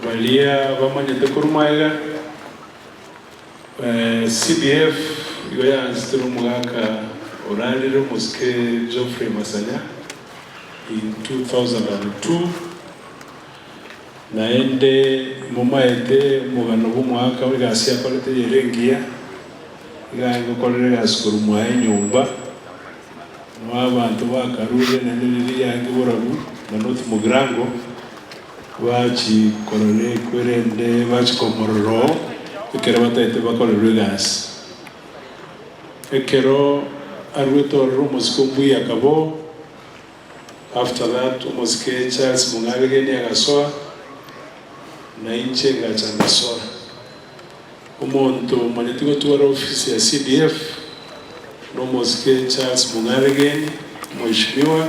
Baria bamanyete korwa magega, CDF igo yaanchete nomogaka orarire omosike Geoffrey Masanya in 2002, naende momaete omogano bw'omogaka egasi akorete eyere engiya, iga aye gokorera egasi korwa mwaye nyomba, noo abanto bakarure naende riria riaenge borabu na North Mugirango. Bachikorora ekwerende bachikomorora oo, ekero bataete bakorerwe egasi. Ekero aruete ororo omosike ombuya akaba oo, after that omosike Charles Mong'abegeni agasoa, na inche ngacha ngasoa. Omonto omanyeti gotwara ofisi ya CDF nomosike Charles Mong'abegeni, Mheshimiwa.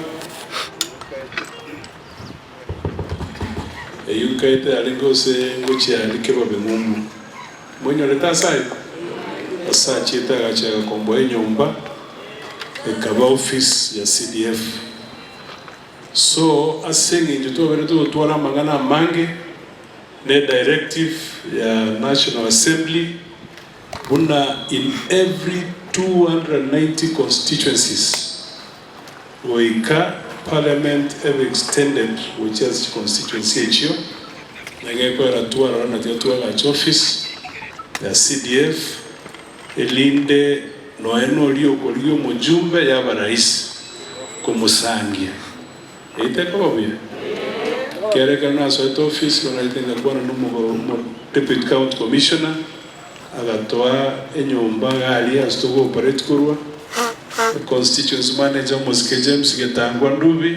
Eyio nkaete arenge gose ngochia aria kebabe ng'umbu. Moinyorete ase ayio? Ase achiete agachia agakomboa enyomba ekaba office ya CDF. So ase eng'encho twabeire togotwara amang'ana amange ne directive ya National Assembly buna in every 290 constituencies, Goika parliament ebe extended gochia ase chiconstituency echio, na gekoera twarora na tiga twagacha office ya CDF erinde nonya noria okorigia omojumbe yaba rahisi komosangia. Eyio tekoba buya? Kera ekero nasoete office bono naete ngakwana na omo deputy county commissioner agatoa enyomba iga aria ase togo operate korwa. Constituency manager omosike James Getangwa Ndubi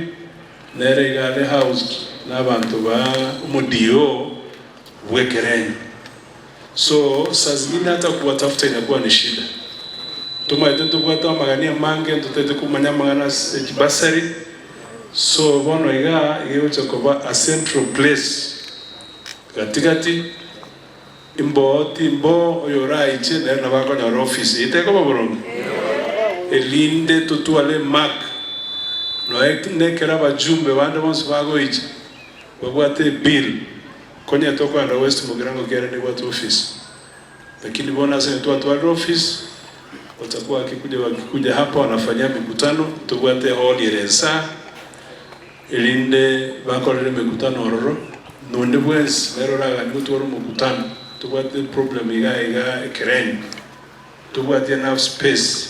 nere iga are housed na abanto ba omo DO bw'ekerenyo. So saa zingine hata kuwatafuta inakuwa ni shida. Tomaete ntobwate amagani amange ntotagete komanya amang'ana ase chibasari so bono iga iga egocha koba a central place gatigati. Imboo timboo oyoraiche nere nabo akonyora ofisi eye tekoba boronge? Erinde totware emark noe nekero abajumbe bande bonsi bagoicha babwate ebill konya tokoenda West Mugirango kiagera nebwate ofisi lakini bono ase eng'encho twatwarire ofisi watakuwa wakikuja wakikuja hapa wanafanyia mikutano tobwate ehall ere nsaa. Erinde bakorere emekutano ororo, na onde bwensi nere oraganie gotwara omokutano, tobwate problem iga iga ekerenyo, tobwati enough space,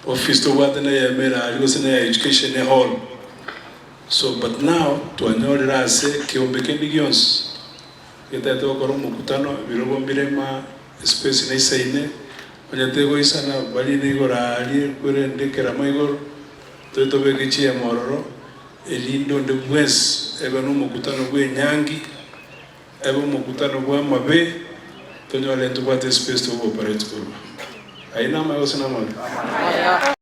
office tobwate neyemo ere aria gose neya education ehall, so but now twanyorire ase ekeombe kende gionsi getagete gokora omokutano, ebirogo mbirema, espace neisaine, onye tegoisana barine igoro aria kwerende ekerama igoro. Toe tobeke chiema ororo, erinde onde bwensi ebe nomokutano bw'enyangi, ebe omokutano bw'amabe, tonyore ntobwate espace togo operate korwa. Ayio namaye gose namabe?